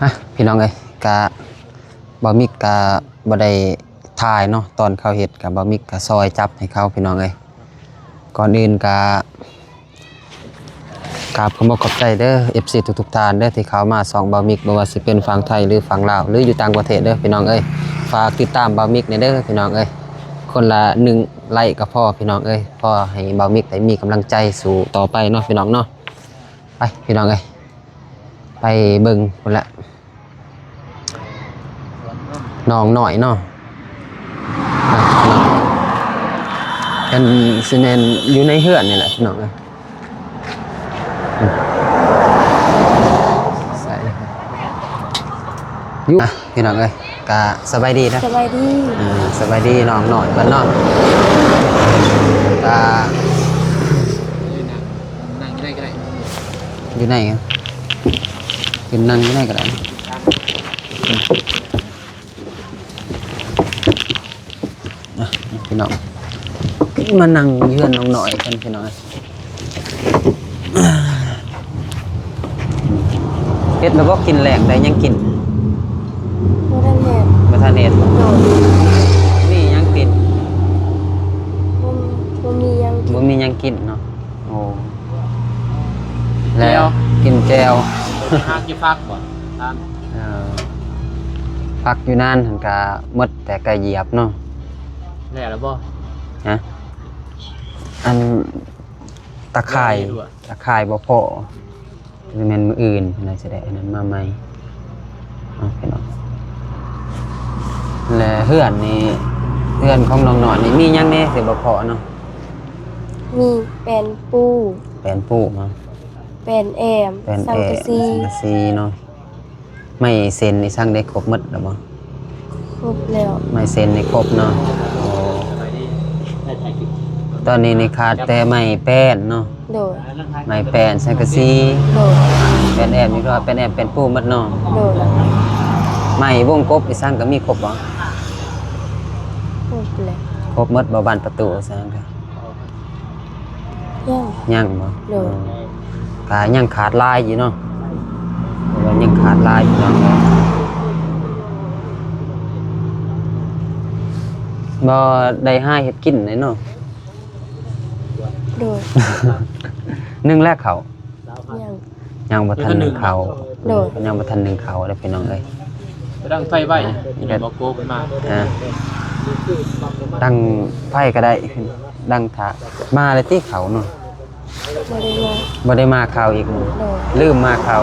ຮະ ພີ່ນ້ອງເອີຍ ກະ ບ່າວມິກກະບໍ່ໄດ້ຖ່າຍເນາະ ຕອນເຂົາເຮັດ ກະບ່າວມິກກະຊ່ອຍຈັບໃຫ້ເຂົາ ພີ່ນ້ອງເອີຍ. ກ່ອນອື່ນກະ ກາບຂອບອົກຂອບໃຈເດີ ເອັຟຊີ ທຸກໆທ່ານເດີ ທີ່ເຂົ້າມາຊ່ອງບ່າວມິກ ບໍ່ວ່າຊິເປັນຝັ່ງໄທ ຫຼື ຝັ່ງລາວ ຫຼື ຢູ່ຕ່າງປະເທດເດີ ພີ່ນ້ອງເອີຍ. ຝາກຕິດຕາມບ່າວມິກແດ່ເດີ ພີ່ນ້ອງເອີຍ ຄົນລະໜຶ່ງໄລ້ກະພໍ ພີ່ນ້ອງເອີຍ ພໍໃຫ້ບ່າວມິກໄດ້ມີກຳລັງໃຈສູ້ຕໍ່ໄປເນາະ ພີ່ນ້ອງເນາະ. ໄປ ພີ່ນ້ອງເອີຍ ໄປເບິ່ງພຸ້ນລະ ນ້ອງນ້ອຍເນາະ ເພິ່ນຊິແມ່ນຢູ່ໃນເຮືອນນີ້ແຫຼະ ພີ່ນ້ອງເອີຍ. ຢູ່ ພີ່ນ້ອງເອີຍ ກະສະບາຍດີເນາະ ສະບາຍດີ ອ່າ ສະບາຍດີນ້ອງນ້ອຍເພິ່ນເນາະ ກະ ຢູ່ໃນກໍໄດ້ ຂຶ້ນນັ່ງຢູ່ໃນກໍໄດ້ ອ່ະ ພີ່ນ້ອງ ມານັ່ງຢູ່ເຮືອນນ້ອງນ້ອຍເພິ່ນ ພີ່ນ້ອງເອີຍ. ເຮັດແລ້ວບໍ່ ກິນແລງ ໄດ້ຫຍັງກິນ? ບໍ່ທັນເຮັດ ບໍ່ທັນເຮັດ ໂດຍ ມີຫຍັງກິນ? ບໍ່ ບໍ່ມີຫຍັງກິນ ບໍ່ມີຫຍັງກິນເນາະ. ໂອ້ ແລ້ວ ແຈ່ວ ກິນແຈ່ວ ຫາກິນຜັກບໍ່ທ່ານ? ເອີ ຜັກຢູ່ນານຫັ້ນກະໝົດແຕ່ໄກ່ຢຽບເນາະ. ແລ້ວລະບໍ່? ຮະ ອັນ ຕາຂ່າຍ ຕາຂ່າຍບໍ່ພໍ ແມ່ນມື້ອື່ນເພິ່ນຊິໄດ້ອັນນັ້ນມາໃໝ່ເນາະ ພີ່ນ້ອງ. ແລະເຮືອນນີ້ ເຮືອນຂອງນ້ອງນ້ອຍນີ້ມີຫຍັງແດ່ທີ່ບໍ່ພໍເນາະ? ມີແປ້ນປູ ແປ້ນປູເນາະ ແປ້ນແອ້ມ ແປ້ນແອ້ມ ສັງກະສີ ສັງກະສີເນາະ. ໄມ້ເຊັນອີ່ສັງໄດ້ຄົບໝົດແລ້ວບໍ່? ຄົບແລ້ວ ໄມ້ເຊັນນີ້ຄົບເນາະ. ໂອ້ ຕອນນີ້ນີ້ຂາດແຕ່ໄມ້ແປ້ນເນາະ. ໂດຍ ໄມ້ແປ້ນ ສັງກະສີ ໂດຍ ແປ້ນແອ້ມນີ້ກໍແປ້ນແອ້ມ ແປ້ນປູໝົດເນາະ. ໂດຍ ໄມ້ວົງກົບອີ່ສັງກໍມີຄົບບໍ່? ຄົບແລ້ວ ຄົບໝົດບໍ່? ບານປະຕູອີ່ສັງກໍ ຍັງ ຍັງບໍ່? ໂດຍ ເອີ ກະຍັງຂາດຫຼາຍຢູ່ເນາະ ເພາະວ່າຍັງຂາດຫຼາຍພີ່ນ້ອງເອີຍ. ບໍ່ໄດ້ຫາເຮັດກິນເລີຍເນາະ? ໂດຍ ໜຶ້ງແລ້ວເຂົ້າ? ຍັງ ຍັງບໍ່ທັນໜຶ້ງເຂົ້າ. ໂດຍ ຍັງບໍ່ທັນໜຶ້ງເຂົ້າເດ້ພີ່ນ້ອງເອີຍ. ໄປດັງໄຟໄວ້ ເອີ ບໍ່ໂກເພິ່ນມາ ເອີ ດັງໄຟກໍໄດ້ ດັງຖ້າ ມາແລ້ວຕິເຂົ້າເນາະ? ບໍ່ໄດ້ມາ ບໍ່ໄດ້ມາເຂົ້າອີກ. ໂດຍ ລືມມາເຂົ້າ.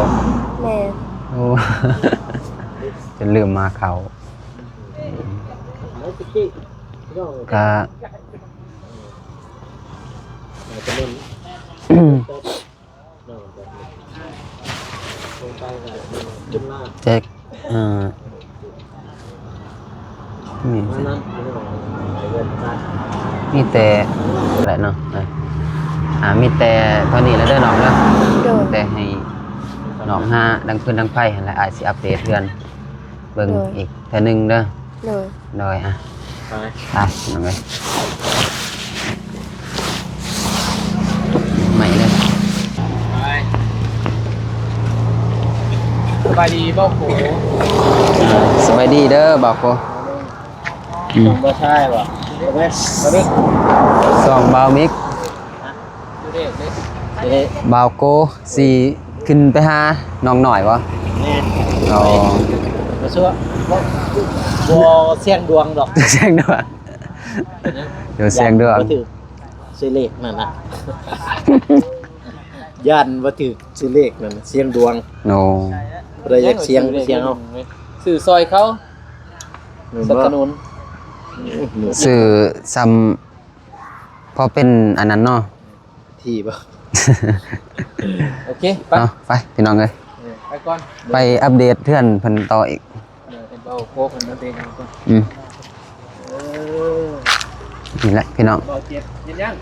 ແມ່ນ ໂອ້ ຈົນລືມມາເຂົ້າ ກະ ແຈກ ເອີ ມີ ມີແຕ່ແຫຼະເນາະ ເອີ ອ່າ ມີແຕ່ເທົ່ານີ້ແຫຼະເດີນ້ອງເດີ. ໂດຍ ແຕ່ໃຫ້ນ້ອງຫາດັງຟືນດັງໄຟຫັ້ນແຫຼະ ອ້າຍຊິອັບເດດເຮືອນເບິ່ງ ໂດຍ ອີກເທື່ອໜຶ່ງເດີ. ໂດຍ ໂດຍ ອ່ະ ໄປ ໄປນ້ອງເອີຍ ໃໝ່ເລີຍ. ໄປ ສະບາຍດີບ່າວໂຄ. ອ່າ ສະບາຍດີເດີບ່າວໂຄ. ອືມ ບໍ່ໃຊ່ບໍ່? ບໍ່ແມ່ນ ບໍ່ແມ່ນ ຊ່ອງບ່າວມິກ. ບ່າວໂກຊິຂຶ້ນໄປຫານ້ອງນ້ອຍບໍ່? ແມ່ນ ອໍ ບໍ່ຊົ່ວ ບໍ່ ບໍ່ສ່ຽງດວງດອກ ສ່ຽງດວງ ເປັນຫຍັງ? ດຽວສ່ຽງດວງ ຢ້ານບໍ່ຖືກຊື່ເລກນັ້ນນະ ຢ້ານບໍ່ຖືກຊື່ເລກນັ້ນນະ ສ່ຽງດວງ. ໂອ້ ຜູ້ໃດຢາກສ່ຽງ ສ່ຽງເອົາ ຊື້ຊ່ອຍເຂົາ ສະໜັບສະໜູນ ຊື້ສ່ຳພໍເປັນອັນນັ້ນເນາະ. ທີ່ບໍ່? ໂອເຄ ໄປ ເນາະ ໄປພີ່ນ້ອງເອີຍ ເອີ ໄປກ່ອນ ໄປອັບເດດເຮືອນເພິ່ນຕໍ່ອີກ. ເອີ ເຫັນບໍ່ ໂຄກເພິ່ນເປັນຈັ່ງໃດກ່ອນ. ອືມ ເອີ ນີ້ແຫຼະພີ່ນ້ອງ ບໍ່ເຈັບເຮັດຫຍັງ?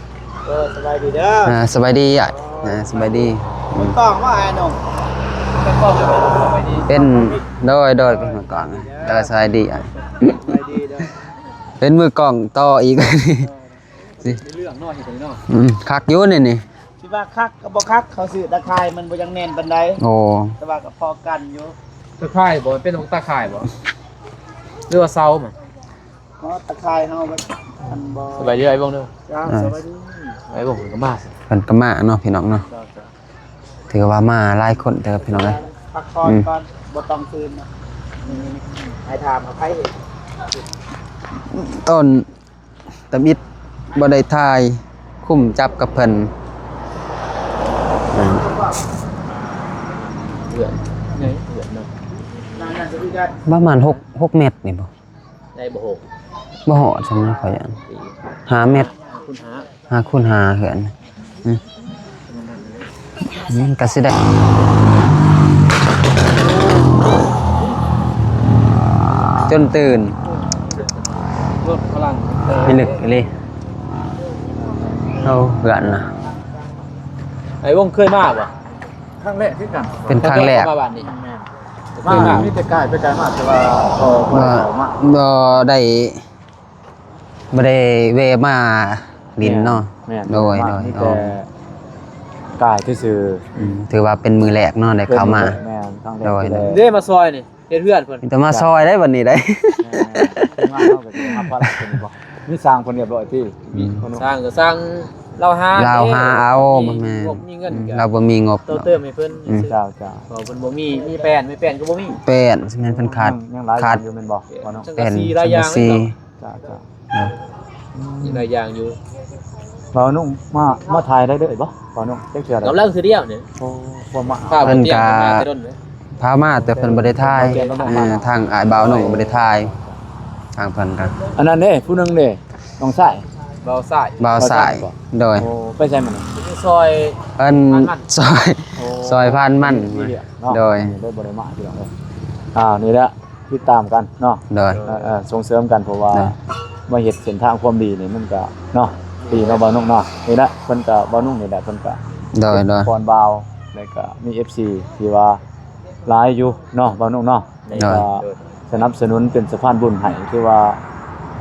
ເອີ ສະບາຍດີເດີ. ອ່າ ສະບາຍດີອ້າຍ. ອ່າ ສະບາຍດີ. ອືມ ກ້ອງວ່າອ້າຍໜຸ່ມ ເປັນກ້ອງ ສະບາຍດີ ເປັນ ໂດຍ ໂດຍ ເປັນກ້ອງ. ເອີ ສະບາຍດີອ້າຍ ສະບາຍດີເດີ. ເປັນມືກ້ອງຕໍ່ອີກ. ເອີ ຊິເລື່ອງເນາະ ເຮັດເນາະ. ອືມ ຄັກຢູ່ນີ້ນີ້ ຊິ ວ່າຄັກກັບບໍ່ຄັກ ເຂົາຊື້ຕາຂ່າຍມັນບໍ່ຍັງແໜ້ນປານໃດ. ໂອ້ ແຕ່ວ່າກໍພໍກັນຢູ່. ຕາຂ່າຍບໍ່? ເປັນຂອງຕາຂ່າຍບໍ່ ຫຼືວ່າເສົາມັນ? ເພາະຕາຂ່າຍເຮົາມັນ ມັນບໍ່. ສະບາຍດີອ້າຍວົງເດີ. ເຈົ້າ ອ່າ ສະບາຍດີ. ອ້າຍວົງເພິ່ນກໍມາ ເພິ່ນກໍມາເນາະ ພີ່ນ້ອງເນາະ. ເຈົ້າ ເຈົ້າ. ຖືວ່າມາຫຼາຍຄົນເດີ ພີ່ນ້ອງເອີຍ. ພັກຜ່ອນ ອືມ ກ່ອນ ບໍ່ຕ້ອງຄືນເນາະ. ໃຫ້ຖາມເອົາໃຜເຮັດ ຕອນ ທຳອິດບໍ່ໄດ້ຖ່າຍ ຄຸມຈັບກັບເພິ່ນ. ເຮືອນໃຫຍ່ ເຮືອນເນາະ ປະມານຫົກ ຫົກແມັດນີ້ບໍ່? ໄດ້ບໍ່? ຫົກ ບໍ່ຮອດຊ່ຳນະ ຂ້ອຍຢ້ານ ຫ້າແມັດ ຫ້າຄູນຫ້າ ຫ້າຄູນຫ້າ ເຮືອນ. ອືມ ມັນກະຊິໄດ້ ຈົນຕື່ນ ລົດພະລັງ ພິລຶກອີ່ຫຼີ ເຮົາເຮືອນນະ. ໄອ້ວົງເຄີຍມາບໍ່? ຄັ້ງແລກຄືກັນ ເປັນຄັ້ງແລກ ມາບ້ານນີ້. ແມ່ນ ມາ ມີແຕ່ກາຍໄປກາຍມາ ແຕ່ວ່າບໍ່ ບໍ່ໄດ້ເຂົ້າມາ ບໍ່ໄດ້ ບໍ່ໄດ້ແວ່ມາຫຼິ້ນເນາະ. ແມ່ນ ໂດຍ ມາ ໂດຍ ມີແຕ່ ອໍ ກາຍຊື່ໆ. ອືມ ຖືວ່າເປັນມື້ແລກເນາະ ໄດ້ເຂົ້າມາ. ແມ່ນ ຄັ້ງແລກ ໂດຍ ທີ່ໄດ້ ເດ້ ມາຊ່ອຍນີ້ ເຮັດເຮືອນເພິ່ນ ມີແຕ່ມາຊ່ອຍໄດ້ບັດນີ້ໄດ້. ແມ່ນ ທີມງານເຮົາກໍຊິມາພາລະເພິ່ນບໍ່ ມີສ້າງເພິ່ນຮຽບຮ້ອຍຕິ. ອືມ ສ້າງກໍສ້າງ ລາວຫາ ລາວຫາເອົາ. ແມ່ນ ມີງົບມີເງິນ ອືມ ກໍ ລາວບໍ່ມີງົບ ຕໍ່ເຕີມໃຫ້ເພິ່ນ. ອືມ ເຈົ້າໆ ເພາະເພິ່ນບໍ່ມີ ມີແປ້ນ ມີແປ້ນກໍບໍ່ມີ. ແປ້ນ ແມ່ນເພິ່ນຂາດ ຍັງ ຍັງຫຼາຍ ຂາດ ຢ່າງຢູ່ແມ່ນບໍ່? ເພິ່ນ ເນາະ ສັງກະສີຫຼາຍຢ່າງ ແປ້ນ ສັງກະສີ ເນາະ. ຈ້າ ຈ້າ ເນາະ ມີຫຼາຍຢ່າງຢູ່. ບ່າວນຸ່ງມາ ມາຖ່າຍໄດ້ເລີຍບໍ່ ບ່າວນຸ່ງ? ຈັກເທື່ອແລ້ວ ກຳລັງຄືດຽວນີ້. ໂອ້ ພວກມາ ພາເພິ່ນກະ ມາແຕ່ດົນເລີຍ ພາມາ ແຕ່ເພິ່ນບໍ່ໄດ້ຖ່າຍ. ເອີ ທາງອ້າຍບ່າວນຸ່ງບໍ່ໄດ້ຖ່າຍ ທາງເພິ່ນກະ. ອັນນັ້ນເດ້ ຜູ້ໜຶ່ງເດ້ ນ້ອງຊາຍ ບ່າວຊາຍ ບ່າວຊາຍ ບ່າວຊາຍບໍ່? ໂດຍ. ໂອ້ ໄປໃສມື້ນີ້? ໄປຊ່ອຍ ເພິ່ນ ຜ່ານມັນ ຊ່ອຍ ໂອ້ ຊ່ອຍຜ່ານມັນ ມີວຽກເນາະ. ໂດຍ ເລີຍບໍ່ໄດ້ມາພີ່ນ້ອງເອີຍ. ອ່າ ນີ້ແຫຼະ ຕິດຕາມກັນເນາະ. ໂດຍ ເອີ ເອີ ສົ່ງເສີມກັນ ເພາະວ່າ ໂດຍ ມາເຮັດເສັ້ນທາງຄວາມດີນີ້ມັນກະເນາະ ດີເນາະ ບ່າວນຸ່ງເນາະ. ນີ້ແຫຼະ ເພິ່ນກະ ບ່າວນຸ່ງນີ້ແຫຼະ ເພິ່ນກະ ໂດຍ ໂດຍ ເຮັດພອນບ່າວ ແລ້ວກະມີເອັຟຊີທີ່ວ່າຫຼາຍຢູ່ເນາະ ບ່າວນຸ່ງເນາະ. ໂດຍ ແລ້ວກະສະໜັບສະໜູນເປັນສະພານບຸນໃຫ້ ຖືວ່າ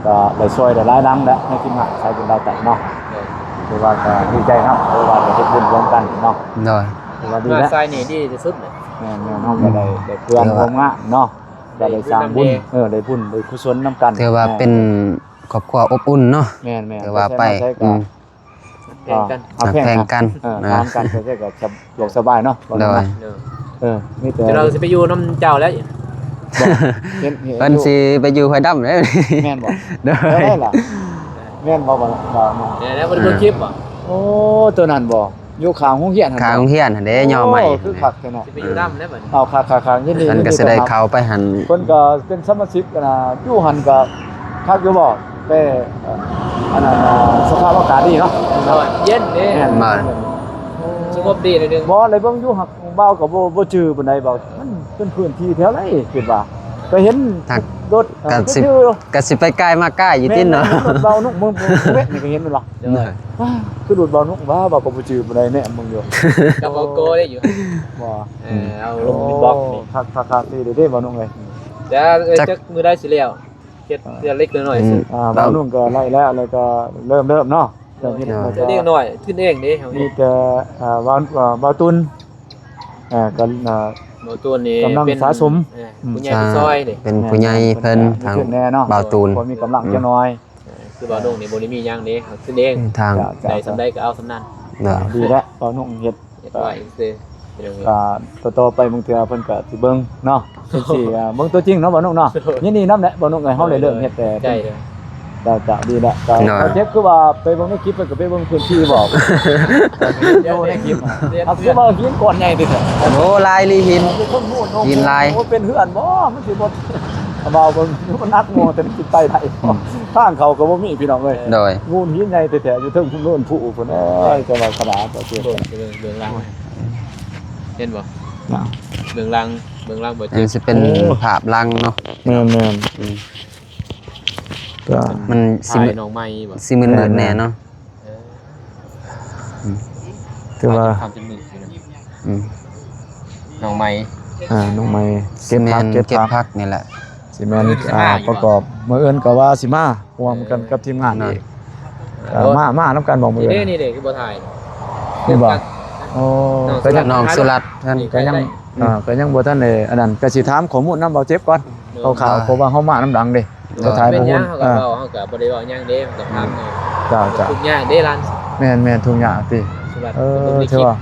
ກະໄດ້ຊ່ອຍໄດ້ຫຼາຍຫຼັງແຫຼະ ໃນທີມງານສາຍບຸນລາວໃຕ້ເນາະ. ໂດຍ ຖືວ່າກະດີໃຈນຳ ເພາະວ່າໄດ້ເຮັດບຸນຮ່ວມກັນເນາະ. ໂດຍ ຖືວ່າດີແລ້ວ ສາຍນີ້ດີທີ່ສຸດເລີຍ. ແມ່ນໆ ເຮົາກະໄດ້ ອືມ ໄດ້ເພື່ອນຮ່ວມງານເນາະ ກະໄດ້ສ້າງບຸນ ເອີ ໄດ້ບຸນໄດ້ກຸສົນນຳກັນ. ຖືວ່າເປັນຄອບຄົວອົບອຸ່ນເນາະ. ແມ່ນໆ ຖືວ່າໄປ ໄປໃສມາໃສກະ ອືມ ແພງກັນ ອ່າ ຮັກແພງກັນ ເອີ ຖາມກັນ ເອີ ກໍສະດວກສະບາຍເນາະ. ໂດຍ ເອີ ມີແຕ່ ດຽວເຮົາຊິໄປຢູ່ນຳເຈົ້າແລ້ວ. ບໍ່ ເຫັນ ເຫັນ ເພິ່ນຊິໄປຢູ່ໄຟດຳເດ້. ແມ່ນບໍ່? ໂດຍ ແນວໃດລະ? ແມ່ນບໍ່ ບ່າວນຸ່ງ? ແມ່ນແລ້ວ ບໍ່ໄດ້ເບິ່ງຄລິບບໍ່? ໂອ້ ໂຕນັ້ນບໍ່? ຢູ່ຂ້າງໂຮງຮຽນຫັ້ນ ຂ້າງໂຮງຮຽນຫັ້ນເດ້. ໂອ້ ຍໍໃໝ່ ຄືຄັກແທ້ເນາະ. ຊິໄປຢູ່ນຳແລ້ວບັດນີ້. ເອົາ ຄັກໆໆ ຍິນດີ ເພິ່ນກໍຊິໄດ້ເຂົ້າໄປຫັ້ນ. ເພິ່ນກໍເປັນສະມາຊິກ ອັນນ່າ ຢູ່ຫັ້ນກໍຄັກຢູ່ບໍ່? ແຕ່ ເອີ ອັນນັ້ນ ອ່າ ສະພາບອາກາດດີເນາະ. ໂດຍ ເຢັນເດ້. ແມ່ນ ສະຫງົບດີໜ້ອຍໜຶ່ງ. ບໍ່ ໄດ້ເບິ່ງຢູ່ ຫາກບ່າວກໍບໍ່ ບໍ່ຈື່ປານໃດ ບ່າວ ມັນເປັນພື້ນທີ່ແຖວໃດ ຄິດວ່າ ໄປເຫັນ ຫາກ ລົດ ກໍຊິ ກໍຊິໄປກາຍມາກາຍຢູ່ຕິເນາະ. ແມ່ນໆ ລົດບ່າວນຸ່ງ ມື້ ມື້ເວັນນີ້ກໍເຫັນແມ່ນບໍ່? ໂດຍ ວ້າ ຄືລົດບ່າວນຸ່ງຫວາ ບ່າວກໍບໍ່ຈື່ປານໃດ ແນມເບິ່ງຢູ່ ກັບເອົາໂກໄດ້ຢູ່. ບໍ່ ເອີ ເອົາລົງອິນບັອກນີ້ ຄັກໆໆ ດີເດ້ ບ່າວນຸ່ງເອີຍ. ຈະ ເອີ ຈັກ ຈັກມື້ໃດຊິແລ້ວ ເຮັດ ອ່າ ເທື່ອເລັກເທື່ອນ້ອຍ ອືມ ສຸດ. ອ່າ ບ່າວນຸ່ງກໍໄດ້ແລ້ວ ແລ້ວກໍເລີ່ມ ເລີ່ມເນາະ. ເອີ ເຮັດ ເອີ ເຮັດເລັກນ້ອຍຂຶ້ນເອງເດ້ ມີແຕ່ ອ່າ ບ່າວ ອ່າ ບ່າວຕຸນ ອ່າ ກໍ ອ່າ ບ່າວຕຸນນີ້ກຳລັງສະສົມ ເອີ ອືມ ຜູ້ໃຫຍ່ຜູ້ຊ່ອຍເດ້ ເປັນຜູ້ໃຫຍ່ເພິ່ນ ທາງບ່າວຕຸນ ພໍມີກຳລັງຈັກໜ້ອຍ. ເອີ ຄືບ່າວນຸ່ງນີ້ບໍ່ໄດ້ມີຫຍັງເດ້ ເຮົາຂຶ້ນເອງ ທາງ ໄດ້ສ່ຳໃດກໍເອົາສ່ຳນັ້ນ. ດີແລ້ວ ບ່າວນຸ່ງເຮັດ ເຮັດໄວ້ຊື່ໆ ກໍຕໍ່ໆໄປບາງເທື່ອເພິ່ນກໍຊິເບິ່ງເນາະ ເພິ່ນຊິ ອ່າ ເບິ່ງຕົວຈິງເນາະ ບ່າວນຸ່ງເນາະ. ໂດຍ ຍິນດີນຳແຫຼະ ບ່າວນຸ່ງເອີຍ ເຮົາໄດ້ເລີ່ມເຮັດແຕ່ ໃຈເດີ ເຈົ້າ ເຈົ້າ ດີແລ້ວ. ໂດຍ ເຈັບຄືວ່າໄປເບິ່ງໃນຄລິບ ເພິ່ນກໍໄປເບິ່ງພື້ນທີ່ບໍ່? ຢູ່ໃນຄລິບ ເອົາ ຄືວ່າຫີນກ້ອນໃຫຍ່ຕິ ໂອ້ ຫຼາຍອີ່ຫຼີຫີນ ຫີນຫຼາຍ. ໂອ້ ເປັນເຮືອນບໍ່? ມັນຊິບໍ່ ເວົ້າເບິ່ງ ມັນໜັກໜ່ວງ ແຕ່ມັນຊິໄປໄດ້ບໍ່? ອືມ ທາງເຂົ້າກໍບໍ່ມີ ພີ່ນ້ອງເອີຍ. ໂດຍ ໂງນຫີນໃຫຍ່ແທ້ໆ ຢູ່ເທິງໂນນພູພຸ້ນເອີຍ. ແຕ່ວ່າຂະໜາດກໍເປັນ ເບິ່ງ ເບິ່ງຫຼັງ ເຫັນບໍ່? ເນາະ ເບື້ອງຫຼັງ ເບື້ອງຫຼັງບໍ່ ເອີ ເຈັບ ຊິເປັນ ໂອ້ ພາບຫຼັງເນາະ. ແມ່ນໆ ອືມ ກໍມັນຊິ ຖ່າຍໜອງໄມ້ບໍ່? ຊິມືດໆແດ່ເນາະ. ເອີ ອືມ ຖືວ່າ ອືມ ໜອງໄມ້ ອ່າ ໜອງໄມ້ ເກັບຜັກ ເກັບຜັກ ເກັບຜັກນີ້ແຫຼະ. ຊິແມ່ນ ອ່າ ປະກອບ ມື້ອື່ນກໍວ່າຊິມາຮ່ວມກັນກັບທີມງານອີກ. ເອີ ມາ ມານຳກັນບໍ່ມື້ອື່ນ? ນີ້ເດ້ ຄືບໍ່ຖ່າຍ? ນີ້ບໍ່? ໂອ້ ນ້ອງສຸລັດ ກໍຍັງ ນ້ອງສຸລັດ ເພິ່ນກໍຍັງ ໃກ້ໆ ອ່າ ກໍຍັງບໍ່ທັນໄດ້ອັນນັ້ນ ກໍຊິຖາມຂໍ້ມູນນຳເບົາເຈັບກ່ອນ ໂດຍ ຄ່າວໆ ເອີ ເພາະວ່າເຮົາມານຳຫຼັງເດ້ ໂດຍ ກໍຖ່າຍ ເປັນຫຍັງ ເຮົາກໍເວົ້າ ເຮົາກໍບໍ່ໄດ້ເວົ້າຫຍັງເດ້ ມັນກໍຖາມເຮົາ ເຈົ້າໆ ທຸກຍາກເດ້ຫຼານ ແມ່ນໆ ທຸກຍາກຕິ ເອີ ຖືວ່າ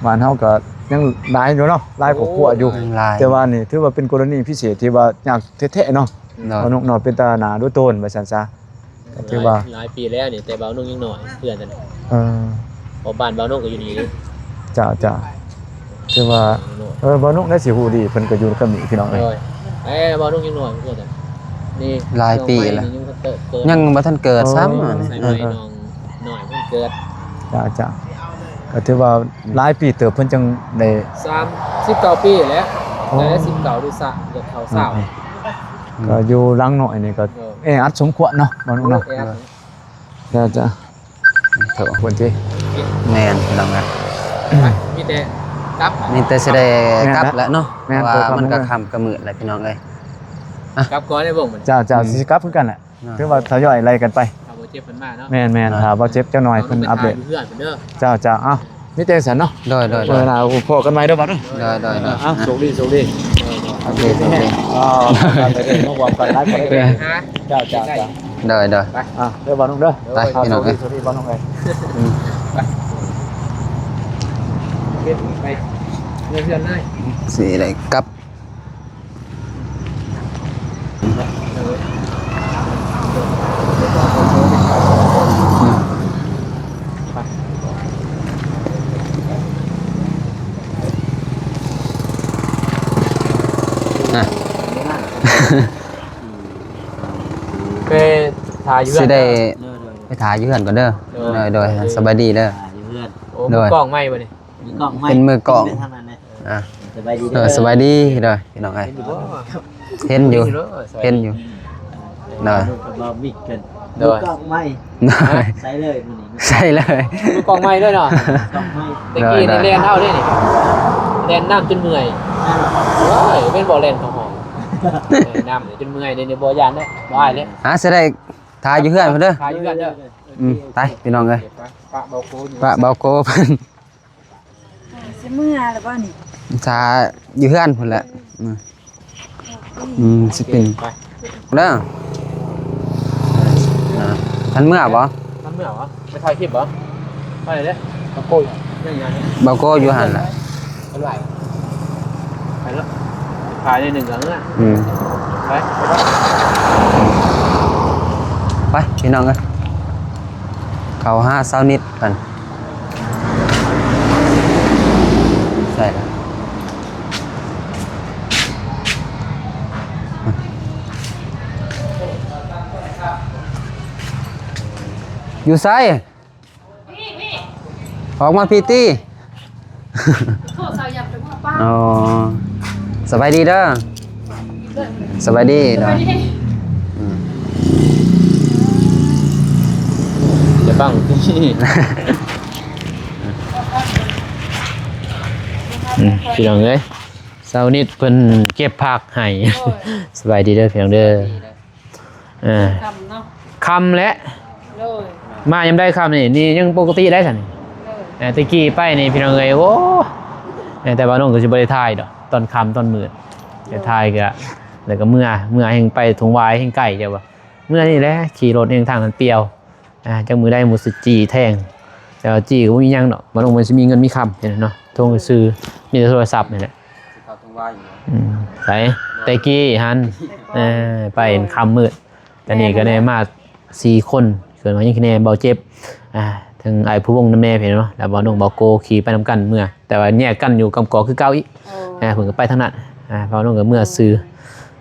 ບ້ານເຮົາກໍຍັງຫຼາຍຢູ່ເນາະ ຫຼາຍຄອບຄົວຢູ່ ໂອ້ ຫຼາຍ ແຕ່ວ່ານີ້ຖືວ່າເປັນກໍລະນີພິເສດທີ່ວ່າຍາກແທ້ໆເນາະ ໂດຍ ເນາະ ເປັນຕາໜ້າດູໂຕນວ່າຊັ້ນຊະ ກໍຖືວ່າຫຼາຍ ຫຼາຍປີແລ້ວນີ້ ແຕ່ເບົານຸກຍັງນ້ອຍເພື່ອນນັ້ນ ເອີ ເພາະບ້ານເບົານຸກກໍຢູ່ນີ້ເດ້ ເຈົ້າໆ ຖືວ່າ ເອີ ເບົານຸກໄດ້ຊິຮູ້ດີ ເພິ່ນກໍຢູ່ກັບນີ້ພີ່ນ້ອງເອີຍ ໂດຍ ເອີ ເບົານຸກຍັງນ້ອຍເພື່ອນນັ້ນ ນີ້ຫຼາຍປີແລ້ວ ນ້ອງໄມ້ນີ້ຍັງບໍ່ທັນເກີດ ຍັງບໍ່ທັນເກີດຊ້ຳ ໂອ້ ນ້ອງໄມ້ນ້ອງນ້ອຍເພິ່ນເກີດ ເຈົ້າໆ ກໍຖືວ່າຫຼາຍປີເຕີບ ເພິ່ນຈັ່ງໄດ້ ສາມສິບເກົ້າປີແລ້ວ ໂອ້ ໄດ້ສິບເກົ້າຫຼືຊາວ ຢາກເຂົ້າຊາວ ອືມ ກໍຢູ່ຫຼັງນ້ອຍນີ້ກໍ ໂດຍ ແອອັດສົມຄວນເນາະ ເບົານຸກເນາະ ໂອ້ ແອອັດ ເຈົ້າໆ ໂຖ ພຸ້ນຕິ ແມ່ນພີ່ນ້ອງເອີຍ ໄປ ມີແຕ່ກັບ ມີແຕ່ຊິໄດ້ກັບແລ້ວເນາະ ແມ່ນ ເພາະວ່າມັນກໍຄ່ຳກໍມືດແລ້ວພີ່ນ້ອງເອີຍ ອ່ະ ກັບກ່ອນໄດ້ບໍ່ມື້ນີ້ ເຈົ້າໆ ອືມ ຊິກັບຄືກັນແຫຼະ ເນາະ ຖືວ່າທະຍອຍໄລ່ກັນໄປ ຖ້າບໍ່ເຈັບເພິ່ນມາເນາະ ແມ່ນໆ ຖ້າບໍ່ເຈັບຈັກໜ່ອຍເພິ່ນອັບເດດ ເຈົ້າໆ ເອົ້າ ມີແຕ່ຊັ້ນເນາະ ໂດຍໆ ມື້ໜ້າພໍ້ກັນໃໝ່ເດີບັດເດີ ໂດຍໆ ເອົ້າ ໂຊກດີ ໂຊກດີ ໂດຍໆ ໂອເຄ ໂຊກດີ ເຈົ້າໆ ໄປ ໄປ ໄປ ໄປ ໂດຍໆ ໄປ ອ່າ ເດີບັດເດີ ໄປພີ່ນ້ອງເອີຍ ໂຊກດີ ໂຊກດີ ບັດເດີ ອືມ ໄປ ໄປ ເຮືອນ ເຮືອນເລີຍ ຊິໄດ້ກັບ ອ່ະ ໄປຖ້າຢູ່ເຮືອນ ຊິໄດ້ ໂດຍໆ ໄປຖ້າຢູ່ເຮືອນກ່ອນເດີ ໂດຍ ໂດຍ ໂດຍ ໂດຍ ສະບາຍດີເດີ ຖ້າຢູ່ເຮືອນ ໂອ້ ໂດຍ ມືກ້ອງໃໝ່ບໍ່ນີ້ ມືກ້ອງໃໝ່ ເປັນມືກ້ອງ ເປັນທາງນັ້ນແຫຼະ ອ່າ ສະບາຍດີເດີ ເອີ ສະບາຍດີເດີພີ່ນ້ອງເອີຍ ເຫັນຢູ່ ເຫັນຢູ່ ເຫັນຢູ່ ໂດຍ ກັບເບົາມິກກັນ ໂດຍ ມືກ້ອງໃໝ່ ໂດຍ ໃສ່ເລີຍມື້ນີ້ ໃສ່ເລີຍ ມືກ້ອງໃໝ່ເລີຍເນາະ ກ້ອງໃໝ່ ແຕ່ກີ້ນີ້ ໂດຍ ແລ່ນເອົາເດ້ນີ້ ແລ່ນນ້ຳຈົນເມື່ອຍ ໂອ້ຍ ແມ່ນບໍ່ແລ່ນເຂົ້າຫ້ອງ ເອີ ນ້ຳຈົນເມື່ອຍເດ້ນີ້ ບໍ່ຢ້ານເດ້ ບໍ່ອາຍເດ້ ຫາຊິໄດ້ຖ້າຢູ່ເຮືອນພຸ້ນເດີ ຖ້າຢູ່ເຮືອນເດີ ອືມ ໄປພີ່ນ້ອງເອີຍ ປະເບົາໂກຢູ່ ປະເບົາໂກເພິ່ນ ເອີ ຊິເມືອແລ້ວບໍ່ນີ້ ຖ້າຢູ່ເຮືອນພຸ້ນແຫຼະ ອືມ ອືມ ຊິເປັນ ໄປ ເດີ ອ່າ ທັນເມືອບໍ່? ທັນເມືອບໍ່? ໄປຖ່າຍຄລິບບໍ່? ໄປເດ້ ເບົາໂກຢູ່ ເບົາໂກຢູ່ຫັ້ນແຫຼະ ໄປໄຫຼ ໄປແລ້ວ ຖ່າຍໜ້ອຍໜຶ່ງກໍເມືອ ອືມ ໄປ ໄປພີ່ນ້ອງເອີຍ ເຂົ້າຫາຊາວນິດ ເພິ່ນ ໃສ່ລະ ຢູ່ໃສ? ອອກມາພີ້ຕິ. ໂທດສາວຢາກໄປເມືອປ່າ. ອໍ ສະບາຍດີເດີ. ສະບາຍດີ. ສະບາຍດີ. ອືມ ຢ່າບັງ. ອືມ ພີ່ນ້ອງເອີຍ ຊາວນິດເພິ່ນເກັບຜັກໃຫ້. ໂອ້ຍ ສະບາຍດີເດີພີ່ນ້ອງເດີ. ເອີ ຄ່ຳເນາະ ຄ່ຳແຫຼະ. ໂດຍ ມາຍາມໃດຄ່ຳນີ້ ນີ້ຍັງປົກກະຕິໄດ້ຊັ້ນ. ໂດຍ ເອີ ແຕ່ກີ້ໄປນີ້ພີ່ນ້ອງເອີຍ ໂອ້ ແຕ່ວ່ານ້ອງກໍຊິບໍ່ໄດ້ຖ່າຍດອກ ຕອນຄ່ຳຕອນມືດ ແຕ່ຖ່າຍກໍ ແລ້ວກໍເມືອ ເມືອແຮ່ງໄປທົ່ງຫວາຍແຮ່ງໄກ ເຈົ້າວ່າ ເມືອນີ້ແຫຼະ ຂີ່ລົດແຮ່ງທາງນັ້ນປ່ຽວ. ອ່າ ຈັກມື້ໃດໝູຊິຈີ່ແທງ ແຕ່ວ່າຈີ່ກໍບໍ່ມີຫຍັງດອກ ມັນບໍ່ຊິມີເງິນມີຄຳເນາະ ໂທງຊື່ ມີແຕ່ໂທລະສັບນີ້ແຫຼະ. ອືມ ໄປ ແຕ່ກີ້ຫັ້ນ ເອີ ໄປຄ່ຳມືດ ແຕ່ນີ້ກໍໄດ້ມາສີ່ຄົນ ເກີດມາຍັງແນ່ເບົາເຈັບ ອ່າ ທັງອ້າຍພູວົງນຳແນ່ເນາະ ແລ້ວເບົານົງເບົາໂກຂີ່ໄປນຳກັນເມືອ ແຕ່ວ່າແຍກກັນຢູ່ກຳກອກຄືເກົ່າອີກ. ໂອ້ ເພິ່ນກໍໄປທາງນັ້ນ ເບົານົງກໍເມືອຊື່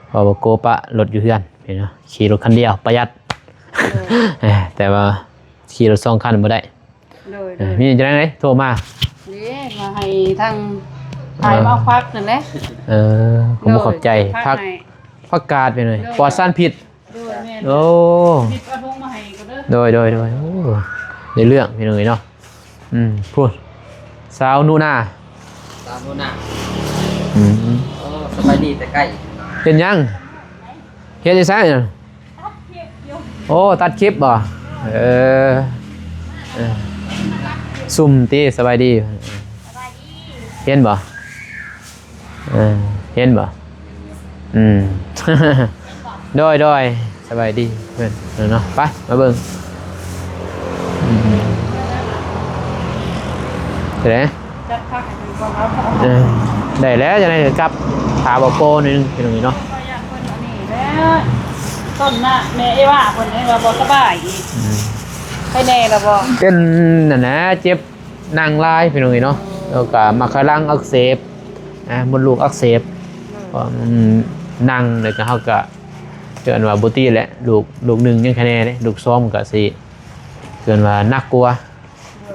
ເພາະວ່າໂກປະລົດຢູ່ເຮືອນເນາະ ຂີ່ລົດຄັນດຽວປະຢັດ. ໂດຍ ເອີ ແຕ່ວ່າຂີ່ລົດສອງຄັນບໍ່ໄດ້. ໂດຍ ເອີ ໂດຍ ມີຫຍັງຈັ່ງໃດໂທມາ ເດ້ ມາໃຫ້ທາງ ເອີ ອ້າຍມາຝາກນັ້ນແຫຼະ. ເອີ ກໍບໍ່ຂອບໃຈ ໂດຍ ຜັກ ຜັກກາດໄປເລີຍ ໂດຍ ປອດສານພິດ. ໂດຍ ແມ່ນ ໂອ້ ມີປາຖົງມາໃຫ້ກໍເດີ. ໂດຍ ໂດຍ ໂດຍ ໂອ້ ໄດ້ເລື່ອງພີ່ນ້ອງເອີຍເນາະ. ອືມ ພຸ້ນ ສາວໜູນາ ສາວໜູນາ. ອືມ ໂອ້ ສະບາຍດີແຕ່ໄກ. ເຮັດຫຍັງ? ເຮັດຢູ່ໃສ? ໂອ້ ຕັດຄລິບບໍ? ເອີ ເອີ ເອີ ຊຸມຕິ ສະບາຍດີ ສະບາຍດີ ເຫັນບໍ່? ເອີ ເຫັນບໍ່? ອືມ ໂດຍ ໂດຍ ສະບາຍດີເພິ່ນເນາະ. ໄປ ມາເບິ່ງ ອືມ ເອີ ຈັດພັກໃຫ້ເພິ່ນກ່ອນເນາະ. ເອີ ໄດ້ແລ້ວ ຈັ່ງໃດກໍກັບ ຖ້າບໍ່ໂປໜ້ອຍໜຶ່ງ ພີ່ນ້ອງເອີຍເນາະ. ຢ້ານເພິ່ນອັນນີ້ແຫຼະ ຕົ້ນນະ ແມ່ເອວາເພິ່ນເຫັນວ່າບໍ່ສະບາຍອີກ ອືມ ໄປແນ່ລະບໍ່? ເປັນນັ້ນນະ ເຈັບ ນັ່ງຫຼາຍ ພີ່ນ້ອງເອີຍເນາະ. ແລ້ວກໍໝາກໄຂ່ຫຼັງອັກເສບ ອ່າ ມົດລູກອັກເສບ ອືມ ເພາະມັນນັ່ງ ແລ້ວກໍເຮົາກໍເອີ້ນວ່າບໍ່ຕິແຫຼະ ລູກ ລູກໜຶ່ງຍັງຄະແນເດ້ ລູກສອງມັນກໍຊິເອີ້ນວ່າໜັກກວ່າ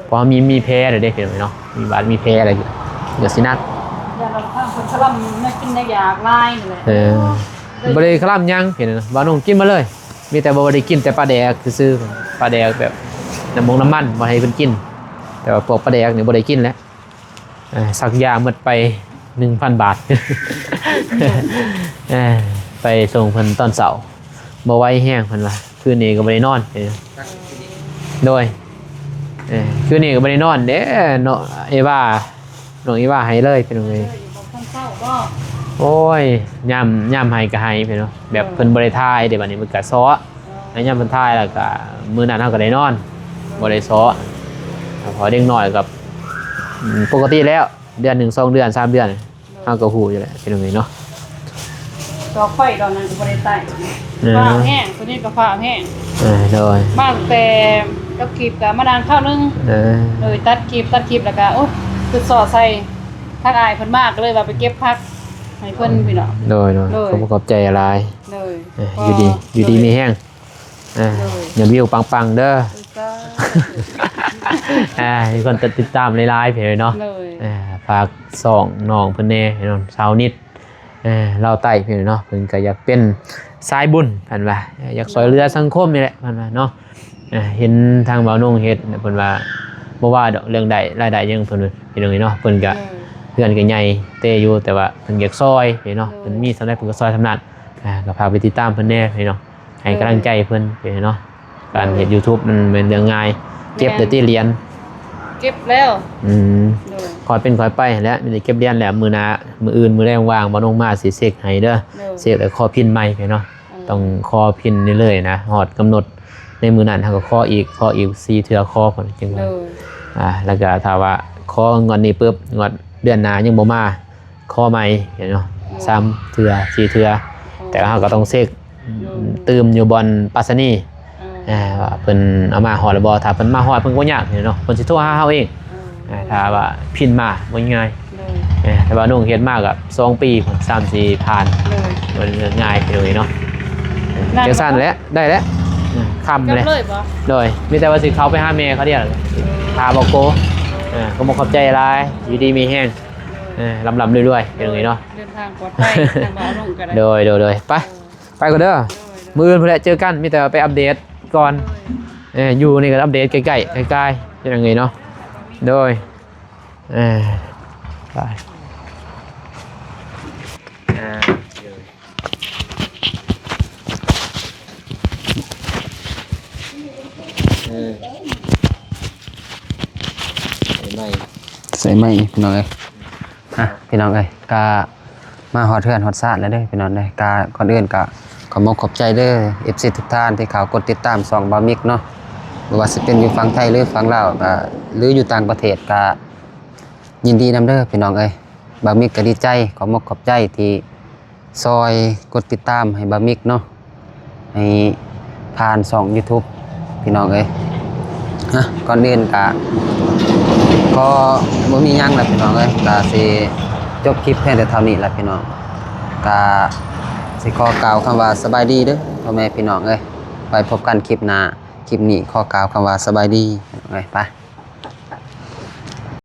ເພາະມີ ມີແຜແລ້ວເດ້ ພີ່ນ້ອງເອີຍເນາະ ມີບາດມີແຜແລ້ວກໍຊິໜັກ. ຢ່າລະທາງເພິ່ນສະລຳແນວກິນແນວຢາກຫຼາຍນີ້ແຫຼະ. ເອີ ບໍ່ໄດ້ສະລຳຫຍັງ ພີ່ນ້ອງເນາະ ບ່າວນົງກິນມາເລີຍ. ມີແຕ່ບໍ່ໄດ້ກິນແຕ່ປາແດກຊື່ໆ ປາແດກແບບນ້ຳມົງນ້ຳມັນບໍ່ໃຫ້ເພິ່ນກິນ ແຕ່ວ່າພວກປາແດກນີ້ບໍ່ໄດ້ກິນແຫຼະ. ເອີ ສັກຢາໝົດໄປໜຶ່ງພັນບາດ ເອີ ໄປສົ່ງເພິ່ນຕອນເຊົ້າ ບໍ່ໄຫວແຮງເພິ່ນວ່າ ຄືນນີ້ກໍບໍ່ໄດ້ນອນ. ໂດຍ ເອີ ຄືນນີ້ກໍບໍ່ໄດ້ນອນເດ້ເນາະ ເອວາ ນ້ອງອີວ່າໃຫ້ເລີຍ ພີ່ນ້ອງເອີຍ. ເອີ ຢູ່ບໍ່ທັນເຊົ້າບໍ່? ໂອ້ຍ ຍາມ ຍາມໃຫ້ກໍໃຫ້ ພີ່ນ້ອງ ແບບ ເອີ ເພິ່ນບໍ່ໄດ້ຖ່າຍເດ້ ບັດນີ້ເພິ່ນກໍເຊາະ ເອີ ໃນຍາມເພິ່ນຖ່າຍແລ້ວກໍ ມື້ນັ້ນເຮົາກໍໄດ້ນອນ ເອີ ບໍ່ໄດ້ເຊາະ ເພາະເດັກນ້ອຍກໍ ອືມ ປົກກະຕິແລ້ວ ເດືອນໜຶ່ງ ສອງເດືອນ ສາມເດືອນ ເອີ ເຮົາກໍຮູ້ຢູ່ແຫຼະ ພີ່ນ້ອງເອີຍເນາະ. ດອກໄຟດອກນັ້ນກໍບໍ່ໄດ້ໃຊ້ ເອີ ຟ້າວແຮງ ຕົວນີ້ກໍຟ້າວແຮງ. ເອີ ໂດຍ ມາຕັ້ງແຕ່ກັບຄລິບກໍມານັ່ງຄາວໜຶ່ງ ເອີ ໂດຍ ຕັດຄລິບ ຕັດຄລິບແລ້ວກໍ ໂອ້ຍ ຄືຊໍໃສ່ ທັງອ້າຍເພິ່ນມາ ກໍເລີຍວ່າໄປເກັບຜັກໃຫ້ເພິ່ນ ພີ່ນ້ອງ. ໂດຍ ໂດຍ ໂດຍ ຂອບໃຈຫຼາຍ ໂດຍ ເອີ ຢູ່ດີ ຢູ່ດີມີແຮງ ເອີ ໂດຍ ຍອດວິວປັງໆເດີ ສາທຸ ອ່າ ມີຄົນຕິດຕາມຫຼາຍໆ ພີ່ນ້ອງເນາະ. ໂດຍ ອ່າ ຝາກຊ່ອງນ້ອງເພິ່ນແດ່ ພີ່ນ້ອງ ຊາວນິດ ເອີ ລາວໃຕ້ ພີ່ນ້ອງເນາະ ເພິ່ນກໍຢາກເປັນສາຍບຸນ ເພິ່ນວ່າ ຢາກຊ່ອຍເຫຼືອສັງຄົມນີ້ແຫຼະ ເພິ່ນວ່າເນາະ. ເອີ ເຫັນທາງບ່າວນົງເຮັດ ເພິ່ນວ່າບໍ່ວ່າດອກເລື່ອງໃດ ລາຍໄດ້ຫຍັງ ເພິ່ນ ພີ່ນ້ອງເນາະ ເພິ່ນກໍ ເອີ ເຮືອນກໍໃຫຍ່ເຕີບຢູ່ ແຕ່ວ່າເພິ່ນຢາກຊ່ອຍ ພີ່ນ້ອງເນາະ ໂດຍ ເພິ່ນມີສ່ຳໃດເພິ່ນກໍຊ່ອຍສ່ຳນັ້ນ. ອ່າ ກໍຝາກໄປຕິດຕາມເພິ່ນແດ່ ພີ່ນ້ອງເນາະ ໃຫ້ກຳລັງໃຈເພິ່ນ ໂດຍ ພີ່ນ້ອງເນາະ. ການເຮັດ ເອີ YouTube ມັນແມ່ນເລື່ອງງ່າຍ ແມ່ນ ເກັບໄດ້ຕິຫຼຽນ ເກັບແລ້ວ ອືມ ໂດຍ ຄ່ອຍເປັນຄ່ອຍໄປຫັ້ນແຫຼະ ມີແຕ່ເກັບຫຼຽນແຫຼະ. ມື້ໜ້າ ມື້ອື່ນ ມື້ແລງວ່າງ ບ່າວນົງມາຊິເຊັກໃຫ້ເດີ ໂດຍ ເຊັກແລ້ວຂໍພິນໃໝ່ ພີ່ນ້ອງເນາະ. ເອີ ຕ້ອງຂໍພິນເລື້ອຍໆນະ ຮອດກຳນົດໃນມື້ນັ້ນ ເຮົາກໍຂໍອີກ ຂໍອີກສີ່ເທື່ອ ຂໍພຸ້ນຈັ່ງວ່າ ໂດຍ ອ່າ ແລ້ວກໍຖ້າວ່າຂໍງວດນີ້ປຶບ ງວດເດືອນໜ້າຍັງບໍ່ມາ ຂໍໃໝ່ ເຫັນເນາະ ເອີ ສາມເທື່ອ ສີ່ເທື່ອ ເອີ ແຕ່ວ່າເຮົາກໍຕ້ອງເຊັກ ໂດຍ ຕື່ມຢູ່ບ່ອນໄປສະນີ ເອີ ເອີ ວ່າເພິ່ນເອົາມາຮອດແລ້ວບໍ່. ຖ້າເພິ່ນມາຮອດ ເພິ່ນກໍບໍ່ຍາກເນາະ ເພິ່ນຊິໂທຫາເຮົາເອງ ເອີ ເອີ ຖ້າວ່າພິມມາບໍ່ງ່າຍ ໂດຍ ເອີ ແຕ່ວ່ານ້ອງເຮັດມາກໍສອງປີ ສາມສີ່ຜ່ານ ໂດຍ ມັນງ່າຍເລີຍເນາະ. ຈັ່ງຊັ້ນແຫຼະ ໄດ້ແລ້ວ ເອີ ຄ່ຳແລ້ວ ໂດຍ ມີແຕ່ວ່າຊິເຂົ້າໄປຫາແມ່ເຂົາດຽວ ເອີ ຖ້າບໍ່ໂກ ເອີ ກໍບໍ່ຂອບໃຈຫຼາຍ ຢູ່ດີມີແຮງ ເອີ ລ່ຳໆລວຍໆ ເປັນຈັ່ງໃດເນາະ ເດີນທາງປອດໄພ ທາງບ່າວນົງກໍໄດ້ ໂດຍ ໂດຍ ໂດຍ ໄປ ເອີ ໄປກ່ອນເດີ ໂດຍ ໂດຍ ມື້ອື່ນພຸ້ນແຫຼະເຈີກັນ ມີແຕ່ໄປອັບເດດກ່ອນ ໂດຍ ເອີ ຢູ່ນີ້ກໍອັບເດດໃກ້ໆ ໃກ້ໆ ເປັນຈັ່ງໃດເນາະ ໂດຍ ເອີ ໄປ ອ່າ ເອີ ໃສ່ໄມ້ ໃສ່ໄມ້ ພີ່ນ້ອງເອີຍ ອ່ະ ພີ່ນ້ອງເອີຍ ກະມາຮອດເຮືອນຮອດຊານແລ້ວເດີ ພີ່ນ້ອງເດີ ກະກ່ອນອື່ນກະຂອບອົກຂອບໃຈເດີ ເອັຟຊີ ທຸກທ່ານທີ່ເຂົ້າກົດຕິດຕາມຊ່ອງບ່າວມິກເນາະ ບໍ່ວ່າຊິເປັນຢູ່ຝັ່ງໄທ ຫຼື ຝັ່ງລາວ ກະ ຫຼື ຢູ່ຕ່າງປະເທດ ກະຍິນດີນຳເດີ ພີ່ນ້ອງເອີຍ ບ່າວມິກກະດີໃຈ ຂອບອົກຂອບໃຈທີ່ ຊ່ອຍກົດຕິດຕາມໃຫ້ບ່າວມິກເນາະ ໃຫ້ຜ່ານຊ່ອງຢູທູບ ພີ່ນ້ອງເອີຍ ຮະ ກ່ອນອື່ນກະກໍບໍ່ມີຫຍັງລະ ພີ່ນ້ອງເອີຍ ກະຊິຈົບຄລິບພຽງແຕ່ເທົ່ານີ້ລະ ພີ່ນ້ອງ ກະຊິຂໍກ່າວຄຳວ່າສະບາຍດີເດີ ພໍ່ແມ່ພີ່ນ້ອງເອີຍ ໄວ້ພົບກັນຄລິບໜ້າ ຄລິບນີ້ຂໍກ່າວຄຳວ່າສະບາຍດີ ພີ່ນ້ອງເອີຍ ໄປ.